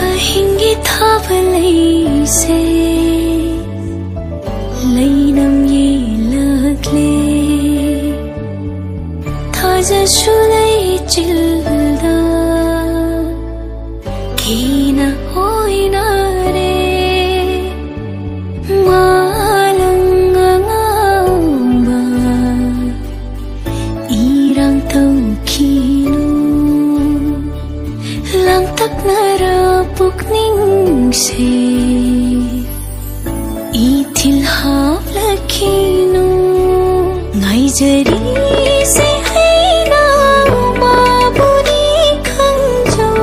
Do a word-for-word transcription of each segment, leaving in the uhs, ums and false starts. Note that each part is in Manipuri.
ꯑꯍꯤꯡꯒꯤ ꯊꯥꯕꯜ ꯂꯩꯁꯦ ꯂꯩꯅꯝ ꯌꯦꯜꯂꯛꯂꯦ꯫ ꯊꯥꯖꯁꯨ ꯂꯩꯆꯤꯜꯗ ꯀꯤꯅ ꯑꯣꯏꯅꯔꯦ꯫ ꯃꯥꯂꯪ ꯑꯉꯥꯡꯕ ꯏꯔꯥꯡ ꯇꯧꯈꯤꯅꯨ꯫ ꯂꯥꯡꯇꯛꯅꯔ ꯄꯨꯛꯅꯤꯡꯁꯦ ꯏꯊꯤꯜ ꯍꯥꯞꯂꯛꯈꯤꯅꯨ꯫ ꯉꯥꯏꯖꯔꯤꯁꯦ ꯑꯩꯅ ꯃꯥꯕꯨꯅꯤ ꯈꯪꯖꯧ꯫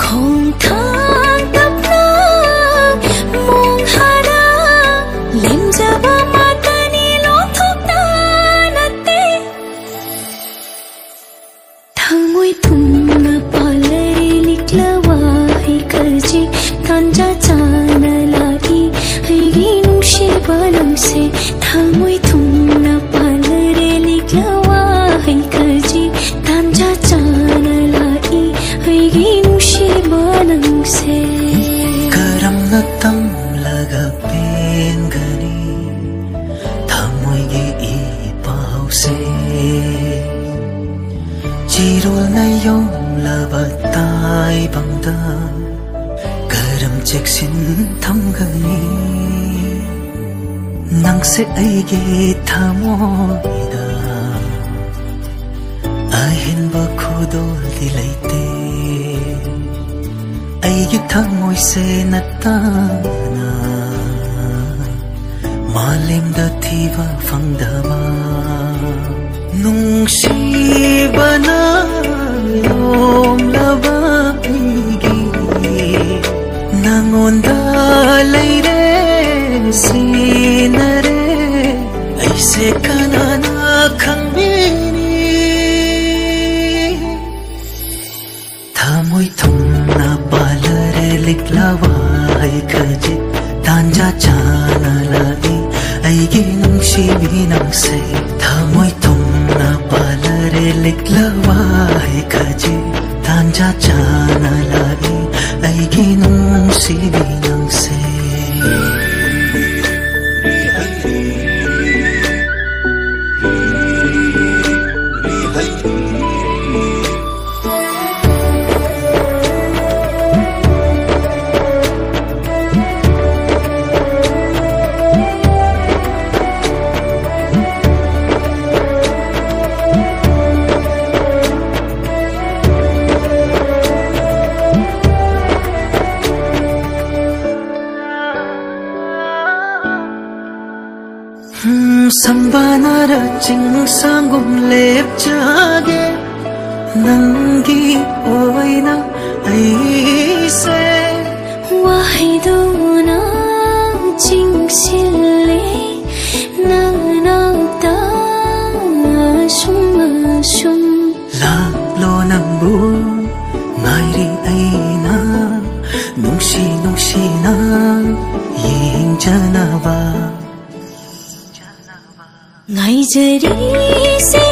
ꯈꯣꯡꯊꯥꯡ ꯇꯞꯅ ꯃꯣꯡꯍꯥꯗ ꯂꯦꯝꯖꯕ ꯃꯇꯅꯤ, ꯂꯣꯟꯊꯣꯛꯅ ꯅꯠꯇꯦ꯫ ꯊꯃꯣꯏ ꯊꯨꯝꯅ ꯄꯥꯜꯂꯔꯦ ꯂꯤꯛꯂꯥ ꯋꯥꯍꯩ ꯈꯖꯤꯛ ꯇꯥꯟꯖꯥ ꯆꯥꯅ ꯂꯥꯛꯏ ꯑꯩꯒꯤ ꯅꯨꯡꯁꯤꯕ ꯅꯪꯁꯦ꯫ ꯊꯃꯣꯏ ꯊꯨꯝꯅ ꯄꯥꯜꯂꯔꯦ ꯂꯤꯛꯂꯥ ꯋꯥꯍꯩ ꯈꯖꯤꯛ ꯇꯥꯟꯖꯥ ꯆꯥꯅ ꯂꯥꯛꯏ ꯑꯩꯒꯤ ꯅꯨꯡꯁꯤꯕ ꯅꯪꯁꯦ꯫ ꯀꯔꯝꯅ ꯇꯝꯂꯒ ꯄꯦꯟꯒꯅꯤ ꯊꯃꯣꯏꯒꯤ ꯏ ꯄꯥꯎꯁꯦ? ꯆꯤꯔꯣꯜꯅ ꯌꯣꯝꯂꯕ ꯇꯥꯏꯕꯪꯗ ꯀꯔꯝ ꯆꯦꯛꯁꯤꯟ ꯊꯝꯒꯅꯤ? ꯅꯪꯁꯦ ꯑꯩꯒꯤ ꯊꯃꯣꯏꯗ ꯑꯍꯦꯟꯕ ꯈꯨꯗꯣꯜꯗꯤ ꯂꯩꯇꯦ꯫ ꯑꯩꯒꯤ ꯊꯃꯣꯏꯁꯦ ꯅꯠꯇꯅ ꯃꯥꯂꯦꯝꯗ ꯊꯤꯕ ꯐꯪꯗꯕ꯫ ꯅꯨꯡꯁꯤꯕꯅ ꯌꯣꯝꯂꯕ ꯑꯩꯒꯤ ꯅꯉꯣꯟꯗ ꯂꯩꯔꯦ, ꯁꯤꯟꯅꯔꯦ ꯑꯩꯁꯦ, ꯀꯅꯥꯅ ꯈꯪꯕꯤꯅꯤ? ꯊꯃꯣꯏ ꯊꯨꯝꯅ ꯄꯥꯜꯂꯔꯦ ꯂꯤꯛꯂꯥ ꯋꯥꯍꯩ ꯈꯖꯤꯛ ꯇꯥꯟꯖꯥ ꯆꯥꯅ ꯂꯥꯛꯏ ꯑꯩꯒꯤ ꯅꯨꯡꯁꯤꯕꯤ ꯅꯪꯁꯦ꯫ ꯊꯃꯣꯏ ꯊꯨꯝꯅ ꯄꯥꯜꯂꯔꯦ ꯂꯤꯛꯂꯥ ꯋꯥꯍꯩ ꯈꯖꯤꯛ ꯇꯥꯟꯖꯥ ꯆꯥꯅ ꯕꯥꯅꯔ ꯆꯤꯡꯁꯥꯡꯒꯨꯝ ꯂꯦꯞꯆꯒꯦ, ꯅꯪꯒꯤ ꯑꯣꯏꯅ ꯑꯩꯁꯦ꯫ ꯋꯥꯍꯩꯗꯨꯅ ꯆꯤꯡꯁꯤꯜꯂꯦ ꯅꯅꯥꯛꯇ ꯑꯁꯨꯝ ꯑꯁꯨꯝ꯫ ꯂꯥꯛꯂꯣ ꯅꯪꯕꯨ ꯉꯥꯏꯔꯤ ꯑꯩꯅ, ꯅꯨꯡꯁꯤ ꯅꯨꯡꯁꯤꯅ ꯌꯦꯡꯖꯅꯕ꯫ ꯉꯥꯏꯖꯔꯤꯁꯦ